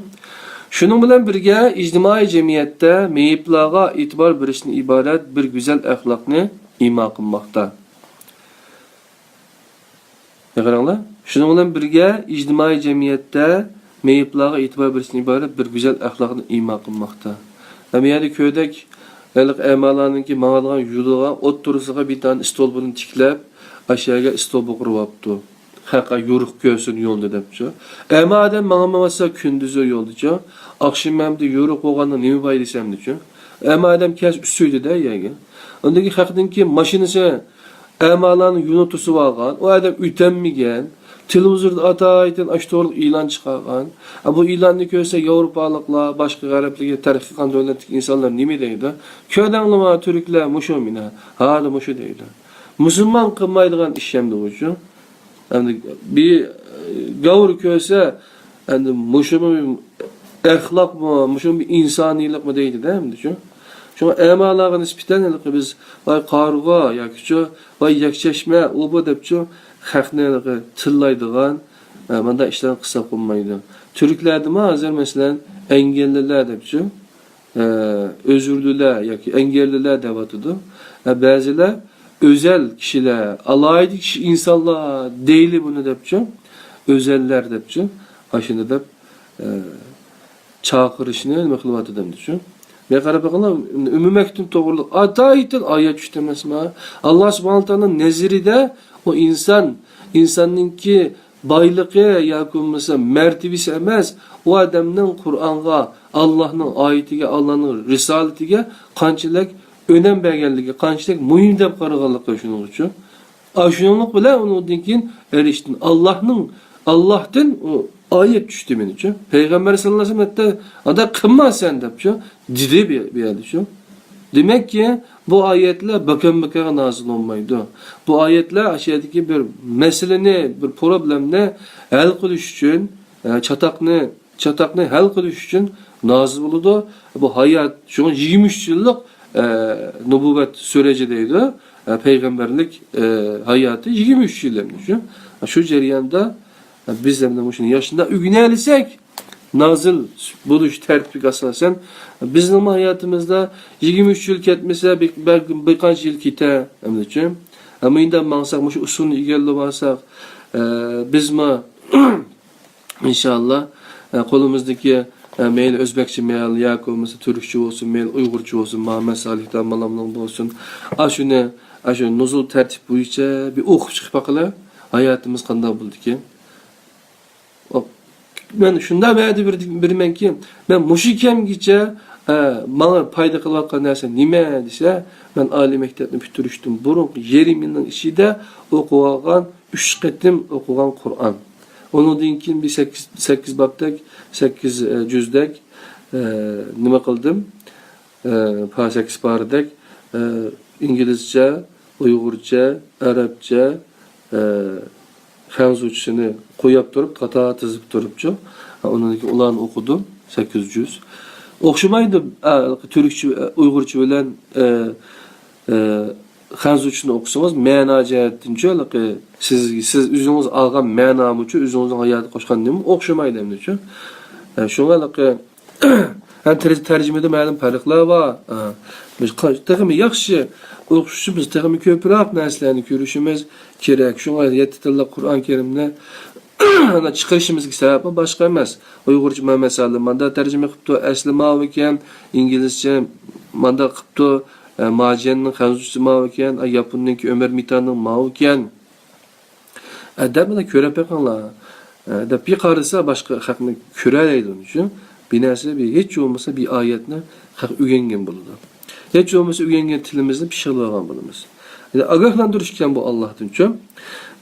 شۇنىڭ بىلەن بىرگە، ئىجتىمائىي جەمئىيەتتە مېيىپلارغا ئېتىبار بېرىشتىن ئىبارەت بىر گۈزەل ئەخلاقنى ئىما قىلماقتا. قاراڭلار، شۇنىڭ بىلەن بىرگە، ئىجتىمائىي جەمئىيەتتە مېيىپلارغا ئېتىبار بېرىشتىن ئىبارەت بىر گۈزەل ئەخلاقنى ئىما قىلماقتا. ھەم يەنە كۆردەك، ھېلىقى ئەمالارنىڭكى ماڭىدىغان يولىغا ئوتتۇرىسىغا بىر دانە ئىستول بۇنى تىكلەپ، ئاشۇ يەرگە ئىستول بۇقۇرۇۋاپتۇ. خەق يورۇق كۆرسۇن يولدا دەپچۇ. ئەمما ئادەم ماڭا ماڭسا كۈندۈزى يولدىچۇ. ئاخشىمەمدە يورۇق بولغاندا نېمە پايدىسى ئەمدىچۇ؟ ئەمما ئادەم كەچ ئۈستىدە يەرگە. ئاندىن كېيىن خەقنىڭكى ماشىنىسى ئەمالارنى يولنى توسۇپ ئالغان، ئۇ ئادەم ئۆتەلمىگەن، تېلېۋىزوردا ئاتايتىن ئاشۇ توغرىلىق ئېلان چىقارغان. ئە، بۇ ئېلاننى كۆرسە ياۋروپالىقلار، باشقا غەربلىكى تەرەققىي قىلغان دۆلەتتىكى ئىنسانلار نېمە دەيدۇ؟ كۆردۈڭلارمۇ تۈركلەر مۇشۇ مېنى، ھازىر مۇشۇ دەيدۇ. مۇسۇلمان قىلمايدىغان ئىش ئەمدى بۇچۇ. ئەمدى بىر، ئە، گاۋۇر كۆرسە، ئەمدى مۇشۇمۇ ئەخلاقمۇ، مۇشۇمۇ بىر ئىنسانىيلىقمۇ دەيدۇ-دە، ئەمدى شۇ. شۇڭا ئەمالارغا نىسبەتەن ھېلىقى بىز، ۋاي قارىغۇ ياكى شۇ، ۋاي يەكچەشمە، ئۇ بۇ دەپچۇ، خەقنى ھېلىقى تىللايدىغان، ئە، مانداق ئىشلارنى قىلساق بولمايدۇ. تۈركلەردىمۇ ھازىر، مەسىلەن، ئەنگەللىلەر دەپچۇ، ئە، ئۆزۈرلۈلەر ياكى ئەنگەللىلەر دەۋاتىدۇ. ئە، بەزىلەر ئۆزەل كىشىلەر، ئالاھىدە كىشى، ئىنسانلار دەيلى بۇنى دەپچۇ، ئۆزەللەر دەپچۇ، ئاشۇنداق دەپ، ئە، چاقىرىشنى نېمە قىلىۋاتىدۇ ئەمدىچۇ. مەن قاراپ بېقىڭلار، ئۈممى مەكتۇم توغرىلىق ئاتايتىن ئايەت چۈشتى ئەمەسمۇ؟ ئاللا سۇبھانەھۇ ۋە تائالانىڭ نەزىرىدە ئۇ ئىنسان، ئىنساننىڭكى بايلىقى ياكى بولمىسا مەرتىۋىسى ئەمەس، ئۇ ئادەمنىڭ قۇرئانغا، ئاللانىڭ ئايىتىگە، ئاللانىڭ رىسالىتىگە قانچىلىك ئۆنەم بەرگەنلىكى، قانچىلىك مۇھىم دەپ قارىغانلىقى شۇنىڭ ئۈچۈن. ئاشۇنىڭلىق بىلەن ئۇنىڭدىن كېيىن ئەرىشتىن ئاللانىڭ، ئاللاھتىن ئۇ ئايەت چۈشتى مېنىڭچۇ. پەيغەمبەر ساللاللاھۇ ئەلەيھى ۋەسەللەم ھەتتا ئانداق قىلما سەن دەپچۇ، دېدى بۇ، بۇ يەردىچۇ. دېمەككى، بۇ ئايەتلەر بىكار-بىكارغا نازىل بولمايدۇ. بۇ ئايەتلەر ئاشۇ يەردىكى بىر مەسىلىنى، بىر پروبلېمىنى ھەل قىلىش ئۈچۈن، ئە، چاتاقنى، چاتاقنى ھەل قىلىش ئۈچۈن نازىل بولىدۇ. بۇ ھايات، شۇڭا يىگىرمە ئۈچ يىللىق، ئە، نۇبۇۋۋەت سۈرىجى دەيدۇ. ئە، پەيغەمبەرلىك، ئە، ھاياتى يىگىرمە ئۈچ يىل ئەمدى شۇ. شۇ جەرياندا، ئە، بىز ئەمدى مۇشۇنى ياشندا ئۆگىنەلىسەك، نازىل بولۇش تەرتىپىگە ئاساسەن، بىزنىڭ ھاياتىمىزدا يىگىرمە ئۈچ يىل كەتمىسە، بىر، بەلكىم بىر قانچە يىل كېتەر، ئەمدىچۇ. ئەمما ئەمدى ماڭساق، مۇشۇ ئۇسۇلنى ئىگىلىۋالساق، ئە، بىزمۇ، ئىنشاللا، ئە، قولىمىزدىكى، ئە، مەيلى ئۆزبەكچە مەيلى ياكى بولمىسا تۈركچە بولسۇن، مەيلى ئۇيغۇرچە بولسۇن، مۇھەممەد سالىھ داموللامنىڭ بولسۇن، ئاشۇنى، ئاشۇ نۇزۇل تەرتىپ بويىچە بىر ئوقۇپ چىقىپ باقىلى، ھاياتىمىز قانداق بولىدىكىن. ئو، مەن شۇنداق ۋەدە بېرىمەنكى، مەن مۇشۇ كەمگىچە، ئە، ماڭا پايدا قىلىۋاتقان نەرسە نېمە دېسە، مەن ئالىي مەكتەپنى پۈتتۈرۈشتىن بۇرۇنقى يېرىم يىلنىڭ ئىچىدە ئوقۇۋالغان، ئۈچ قېتىم ئوقۇغان قۇرئان. ئۇنىڭدىن كېيىن بىر سەككىز، سەككىز بابتەك، سەككىز، ئە، جۈزدەك، ئە، نېمە قىلدىم؟ ئە، پا-، سەككىز پارىدەك، ئە، ئىنگلىزچە، ئۇيغۇرچە، ئەرەبچە، ئە، خەنزۇچىسىنى قويۇپ تۇرۇپ، قاتار تىزىپ تۇرۇپچۇ. ئۇنىڭدىن كېيىن ئۇلارنى ئوقۇدۇم، سەككىز جۈز. ئوخشىمايدۇ، ئە، تۈركچە، ئە، ئۇيغۇرچە بىلەن، ئە، ئە، خەنزۇچىسىنى ئوقۇسىڭىز، مەنا جەھەتتىنچۇ، ھېلىقى سىز، سىز ئۆزىڭىز ئالغان مەنامۇچۇ، ئۆزىڭىزنىڭ ھاياتىغا قوشقان نېمە ئوخشىمايدۇ ئەمدىچۇ. ئە، شۇڭا ھېلىقى ھەم تەر-، تەرجىمىدە مەلۇم پەرقلەر بار. ھە. بىز قا-، تېخىمۇ ياخشى ئوقۇش ئۈچۈن بىز تېخىمۇ كۆپرەك نەرسىلەرنى كۆرۈشىمىز كېرەك. شۇڭا يەتتە تىللىق قۇرئان كەرىمنى ئانا چىقىرىشىمىزغا سەۋەبمۇ باشقا ئەمەس. ئۇيغۇرچە مەمەت سالىم مانداق تەرجىمە قىپتۇ، ئەسلى ماۋۇ ئىكەن، ئىنگلىزچە مانداق قىپتۇ، ئە، ماجيەننىڭ خەنزۇچىسى ماۋۇ ئىكەن، ئە، ياپوننىڭكى ئۆمەر مىتانىڭ ماۋۇ ئىكەن. ئە، دەپ مانا كۆرۈپ بېقىڭلار. ئە، دەپ بىر قارىسا باشقا خەقنى كۆرەلەيدۇ ئۇنىڭ ئۈچۈن. بىر نەرسە، بىر ھېچ بولمىسا بىر ئايەتنى خەق ئۆگەنگەن بولىدۇ. ھېچ بولمىسا ئۆگەنگەن تىلىمىزنى پىششىقلىۋالغان بولىمىز. يەنى ئاگاھلاندۇرۇش ئىكەن بۇ ئاللاھتىنچۇ.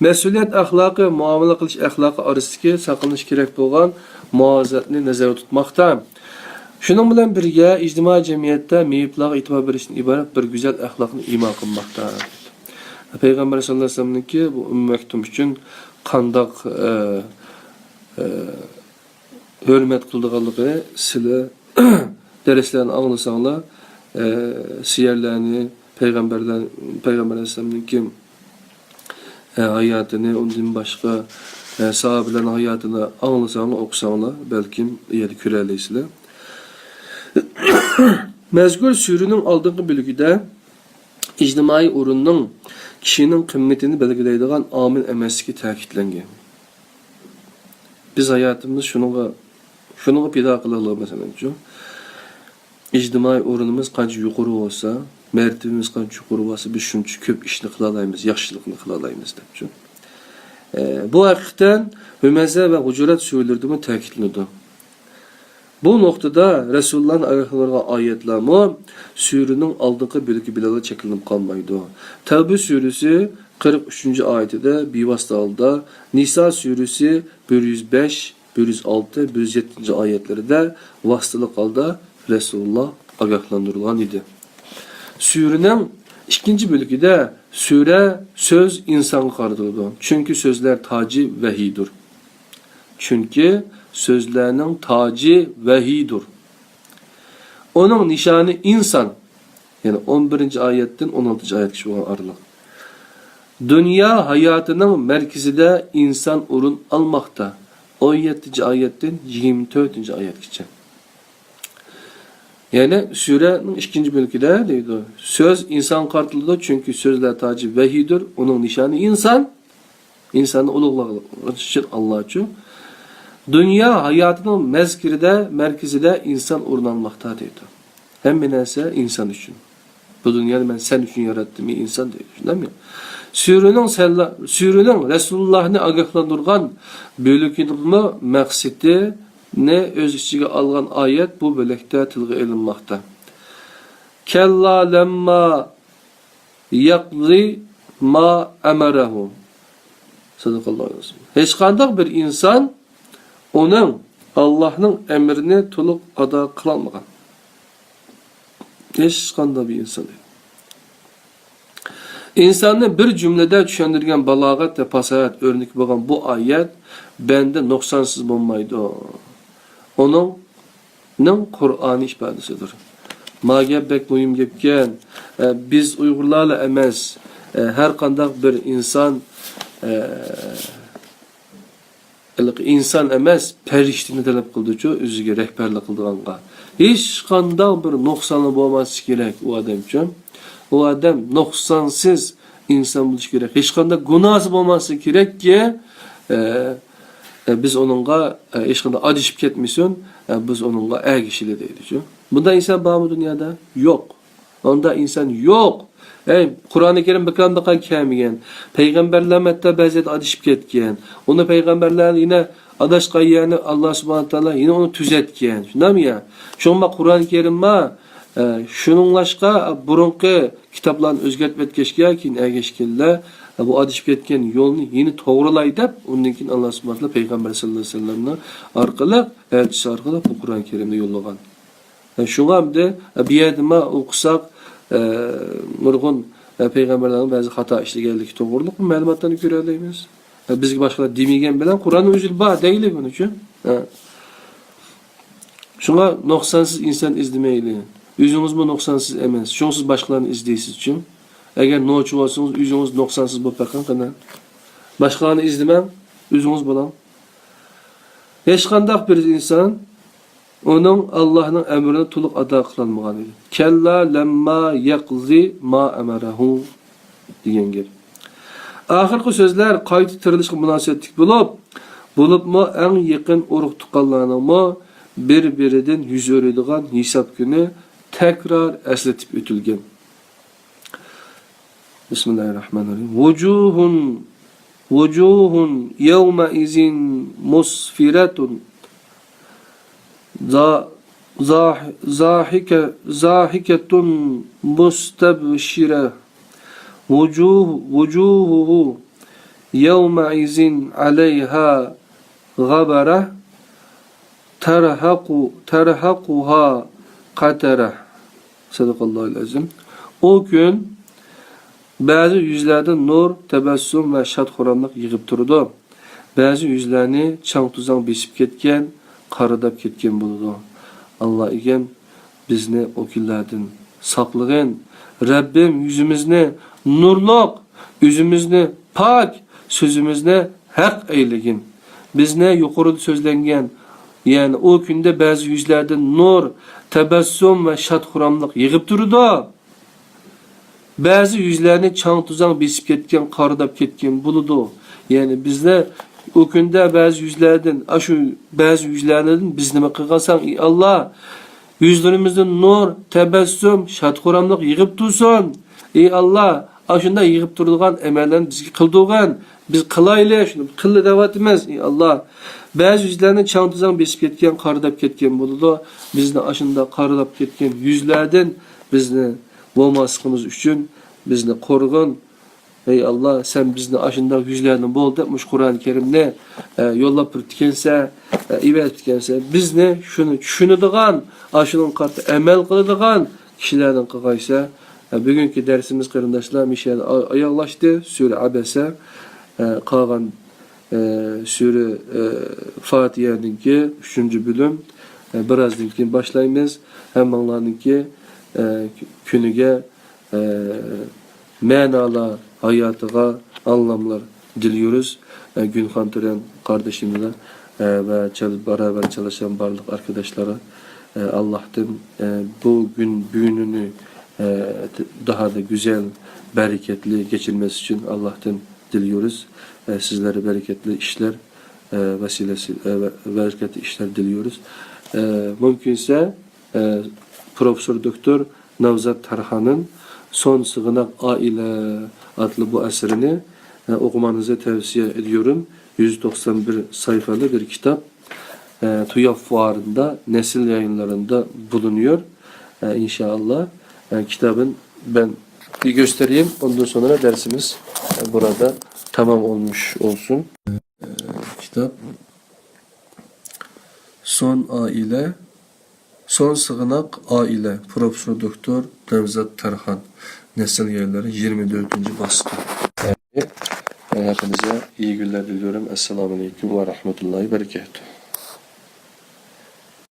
مەسئۇلىيەت ئەخلاقى، مۇئامىلە قىلىش ئەخلاقى ئارىسىدىكى ساقلىنىش كېرەك بولغان مۇھازىرەتنى نەزەردە تۇتماقتا. شۇنىڭ بىلەن بىرگە، ئىجتىمائىي جەمئىيەتتە مېيىپلارغا ئېتىبار بېرىشتىن ئىبارەت بىر گۈزەل ئەخلاقنى ئىما قىلماقتا. پەيغەمبەر ساللاللاھۇ ئەلەيھى ۋەسەللەمنىڭكى بۇ ئۈممەت ئۈچۈن قانداق، ئە، ئە، ھۆرمەت قىلىدىغانلىقىنى سىلەر دەرسلەرنى ئاڭلىساڭلار، ئە، سىيەرلەرنى، پەيغەمبەرلەر، پەيغەمبەر ئەلەيھىسسالامنىڭكى، ئە، ھاياتىنى، ئۇندىن باشقا، ئە، ساھابىلەرنىڭ ھاياتىنى ئاڭلىساڭلار، ئوقۇساڭلار، بەلكىم ئۇ يەردە كۆرەلەيسىلەر. مەزكۇر سۈرىنىڭ ئالدىنقى بۆلىكىدە ئىجتىمائىي ئورۇننىڭ كىشىنىڭ قىممىتىنى بەلگىلەيدىغان ئامىل ئەمەسلىكى تەكىتلەنگەن. بىز ھاياتىمىزنى شۇنىڭغا، شۇنىڭغا پىدا قىلالايمىز، مەسىلەنچۇ. ئىجتىمائىي ئورنىمىز قانچە يۇقىرى بولسا، مەرتىۋىمىز قانچە يۇقىرى بولسا، بىز شۇنچە كۆپ ئىشنى قىلالايمىز، ياخشىلىقنى قىلالايمىز دەپچۇ. ئە، بۇ ھەقىقەتەن ھۈمەزە ۋە ھۇجۇرات سۈرىلىرىدىمۇ تەكىتلىنىدۇ. بۇ نۇقتىدا رەسۇلۇللانى ئاگاھلاندۇرغان ئايەتلەرمۇ سۈرىنىڭ ئالدىنقى بۆلىكى بىلەنلا چەكلىنىپ قالمايدۇ. تەۋبە سۈرىسى قىرىق ئۈچىنچى ئايىتىدە بىۋاسىتە ھالدا، نىسا سۈرىسى بىر يۈز بەش، بىر يۈز ئالتە، بىر يۈز يەتتىنچى ئايەتلىرىدە ۋاسىتىلىق ھالدا رەسۇلۇللا ئاگاھلاندۇرۇلغان ئىدى. سۈرىنىڭ ئىككىنچى بۆلىكىدە سۈرە سۆز ئىنسانغا قارىتىلىدۇ. چۈنكى سۆزلەر تاجى ۋەھىيدۇر. چۈنكى سۆزلەرنىڭ تاجى ۋەھىيدۇر. ئۇنىڭ نىشانى ئىنسان. يەنى ئون بىرىنچى ئايەتتىن ئون ئالتىنچى ئايەتكىچە بولغان ئارىلىق. دۇنيا ھاياتىنىڭ مەركىزىدە ئىنسان ئورۇن ئالماقتا. ئون يەتتىنچى ئايەتتىن يىگىرمە تۆتىنچى ئايەتكىچە. يەنى سۈرەنىڭ ئىككىنچى بۆلىكىدە دەيدۇ، سۆز ئىنسانغا قارىتىلىدۇ، چۈنكى سۆزلەر تاجى ۋەھىيدۇر، ئۇنىڭ نىشانى ئىنسان. ئىنساننى ئۇلۇغلىغان ئۈچۈن ئاللاچۇ. دۇنيا ھاياتىنىڭ مەزكىرىدە، مەركىزىدە ئىنسان ئورۇن ئالماقتا دەيدۇ. ھەممە نەرسە ئىنسان ئۈچۈن. بۇ دۇنيانى مەن سەن ئۈچۈن ياراتتىم، ئى ئىنسان دەيدۇ. شۇنداقمۇ؟ سۈرىنىڭ سەللا-، سۈرىنىڭ رەسۇلۇللاھنى ئاگاھلاندۇرغان بۆلىكىنىڭمۇ مەقسىتىنى ئۆز ئىچىگە ئالغان ئايەت بۇ بۆلەكتە تىلغا ئېلىنماقتا. كەللا لەمما يەقزى ما ئەمەرەھۇ. سەدەقەللاھۇ ئەزىم. ھېچقانداق بىر ئىنسان ئۇنىڭ، ئاللاھنىڭ ئەمرىنى تولۇق ئادا قىلالمىغان. ھېچقانداق بىر ئىنسان. ئىنساننى بىر جۈملىدە چۈشەندۈرگەن بالاغەت ۋە پاساھەت ئۆرنىكى بولغان بۇ ئايەت بەندە نۇقسانسىز بولمايدۇ. ئۇنىڭ نىڭ قۇرئانى ئىپادىسىدۇر. ما گەپ بەك مۇھىم گەپكەن. ئە، بىز ئۇيغۇرلارلا ئەمەس، ئە، ھەر قانداق بىر ئىنسان، ئە، ھېلىقى ئىنسان ئەمەس، پەرىشتىنى تەلەپ قىلدىچۇ ئۆزىگە رەھبەرلىك قىلىدىغانغا. ھېچقانداق بىر نۇقسانى بولماسلىقى كېرەك ئۇ ئادەم ئۈچۈن. ئۇ ئادەم نۇقسانسىز ئىنسان بولۇشى كېرەك. ھېچقانداق گۇناھسى بولماسلىقى كېرەككى، ئە، ئە، بىز ئۇنىڭغا، ئە، ھېچقانداق ئادىشىپ كەتمىسۇن، ئە، بىز ئۇنىڭغا ئەگىشىلى دەيدىچۇ. بۇنداق ئىنسان بارمۇ دۇنيادا؟ يوق. ئۇنداق ئىنسان يوق. ئەي، قۇرئانى كەرىم بىكار-بىكار كەلمىگەن. پەيغەمبەرلەرمۇ ھەتتا بەزىدە ئادىشىپ كەتكەن. ئۇنى پەيغەمبەرلەر يەنە ئاداشقان يەرنى ئاللا سۇبھانەھۇ ۋە تائالا يەنە ئۇنى تۈزەتكەن. شۇنداقمۇ يا؟ شۇڭا قۇرئان كەرىمما، ئە، شۇنىڭلاشقا بۇرۇنقى كىتابلارنى ئۆزگەرتىپ ئۆتكەچكە، كېيىن ئەگەشكەنلەر، ئە، بۇ ئادىشىپ كەتكەن يولنى يەنە توغرىلاي دەپ، ئۇندىن كېيىن ئاللا سۇبھانەھۇ ۋە تائالا پەيغەمبەر سەللەللاھۇ ئەلەيھى ۋەسەللەمنىڭ ئارقىلىق، ئەلچىسى ئارقىلىق بۇ قۇرئان كەرىمنى يوللىغان. شۇڭا ئەمدى، بۇ يەردىمۇ ئوقۇساق، نۇرغۇن پەيغەمبەرلەرنىڭ بەزى خاتا ئىشلىگەنلىكى توغرۇلۇق مەلۇماتلارنى كۆرەلەيمىز. بىزگە باشقىلار دېمىگەن بىلەن قۇرئاننىڭ ئۆزىدە بار دەيلى بۇنى ئۈچۈن. شۇڭا نۇقسانسىز ئىنسان ئىزدىمەيلى. ئۆزىڭىزمۇ نۇقسانسىز ئەمەس. شۇڭا سىز باشقىلارنى ئىزدەيسىزچۇ. ئەگەر نوچى بولسىڭىز، ئۆزىڭىز نۇقسانسىز بولۇپ بېقىڭ قېنى. باشقىلارنى ئىزدىمەڭ، ئۆزىڭىز بولۇڭ. ھېچقانداق بىر ئىنسان ئۇنىڭ، ئاللاھنىڭ ئەمرىنى تولۇق ئادا قىلالمىغان ئىدى. كەللا لەمما يەقزى ما ئەمەرەھۇ دېگەن گەپ. ئاخىرقى سۆزلەر قايتا تىرىلىشقا مۇناسىۋەتلىك بولۇپ، بولۇپمۇ ئەڭ يېقىن ئۇرۇق-تۇغقانلارنىڭمۇ بىر-بىرىدىن يۈز ئۆرۈيدىغان ھېساب كۈنى تەكرار ئەسلىتىپ ئۆتۈلگەن. بسم الله الرحمن الرحيم. وجوه، وجوه يومئذ مسفرة، ضا-، ضاح-، ضاحكة، ضاحكة مستبشرة. وجوه، وجوههم يومئذ عليها غبرة، ترهق، ترهقها قترة. صدق الله العظيم. ئۇ كۈن بەزى يۈزلەردىن نۇر، تەبەسسۇم ۋە شاد-خۇراملىق يېغىپ تۇرىدۇ. بەزى يۈزلەرنى چاڭ-توزان بېسىپ كەتكەن، قارىداپ كەتكەن بولىدۇ. ئاللا ئىگەم، بىزنى ئۇ كۈنلەردىن ساقلىغىن. رەببىم، يۈزىمىزنى نۇرلۇق، ئۆزىمىزنى پاك، سۆزىمىزنى ھەق ئەيلىگىن. بىزنى يۇقىرىدا سۆزلەنگەن، يەنى ئۇ كۈندە بەزى يۈزلەردىن نۇر، تەبەسسۇم ۋە شاد-خۇراملىق يېغىپ تۇرىدۇ. بەزى يۈزلەرنى چاڭ-توزان بېسىپ كەتكەن، قارىداپ كەتكەن بولىدۇ. يەنى بىزنى ئۇ كۈندە بەزى يۈزلەردىن، ئاشۇ بەزى يۈزلەردىن بىز نېمە قىلغانساڭ، ئى ئاللا، يۈزلىرىمىزدىن نۇر، تەبەسسۇم، شاد-خۇراملىق يېغىپ تۇرسۇن. ئى ئاللا، ئاشۇنداق يىغىپ تۇرىدىغان ئەمەللەرنى بىزگە قىلدۇرغىن. بىز قىلايلى، شۇنى قىلدى دەۋاتىمىز، ئى ئاللا. بەزى يۈزلەرنى چاڭ-تۈزەڭ بېسىپ كەتكەن، قارىداپ كەتكەن بولىدۇ. بىزنى ئاشۇنداق قارىداپ كەتكەن يۈزلەردىن بىزنى بولماسلىقىمىز ئۈچۈن بىزنى قورغىن. ئەي ئاللا، سەن بىزنى ئاشۇنداق يۈزلەردىن بول دەپ، مۇشۇ قۇرئان كەرىمنى، ئە، يوللاپ بېرىپتىكەنسە، ئە، ئېۋەتىپتىكەنسە، بىزنى شۇنى چۈشىنىدىغان، ئاشۇنىڭغا قارىتا ئەمەل قىلىدىغان كىشىلەردىن قىلغايسە. ئە، بۈگۈنكى دەرسىمىز، قېرىنداشلار، مۇشۇ يەردە ئا-، ئاياغلاشتى. سۈرە ئەبەسە، ئە، قالغان، ئە، سۈرە، ئە، فاتىھەنىڭكى ئۈچىنچى بۆلۈم. ئە، بىرازدىن كېيىن باشلايمىز. ھەممىڭلارنىڭكى، ئە، كۈنىگە ئە، مەنالار ھاياتىغا ئانلاملار دىلىيورۇز. ئە، گۈنخان تۆرەن قاردىشىمىزغا، ئە، ۋە چال-، بارابەر چالىشقان بارلىق ئاركىداشلارغا، ئە، ئاللاھتىن، ئە، بۇ گۈن، بۈگۈنىنى، ئە، داھادا گۈزەل، بەرىكەتلىك كەچۈرمەس ئۈچۈن ئاللاھتىن دىلىيورۇز. ئە، سىزلەرگە بەرىكەتلىك ئىشلار، ئە، ۋەسىلىسى، ئە، ۋە-، بەرىكەتلىك ئىشلار دىلىيورۇز. ئە، مۇمكىنسە، ئە، پروفېسسور دوكتور نەۋزات تارخاننىڭ سون سىغىناق ئائىلە ئاتلىق بۇ ئەسىرىنى، ئە، ئوقۇماڭلارنى تەۋسىيە ئېتىيورۇم. يۈز توقسان بىر ساھىپىلىك بىر كىتاب. ئە، تۇياق فۇئارىندا، نەسىل يايىنلىرىندا بۇلۇنۇيور. ئە، ئىنشائاللا، ئە، كىتابىنى مەن بىر كۆستۈرەيىم. ئۇندىن سوڭرا دەرسىمىز، ئە، بۇرادە تامام ئولمۇش ئولسۇن. ئە، كىتاب سون ئائىلە، سون سىغىناق ئائىلە، پروفېسسور دوكتور نەۋزات تارخان، نەسىل يايلىرى، يىگىرمە تۆتىنچى باسقۇچ. ھەممىڭلارغا ئىيى كۈنلەر دىلىيورۇم. ئەسسالامۇ ئەلەيكۇم ۋە رەھمەتۇللاھى ۋە بەرىكاتۇھ.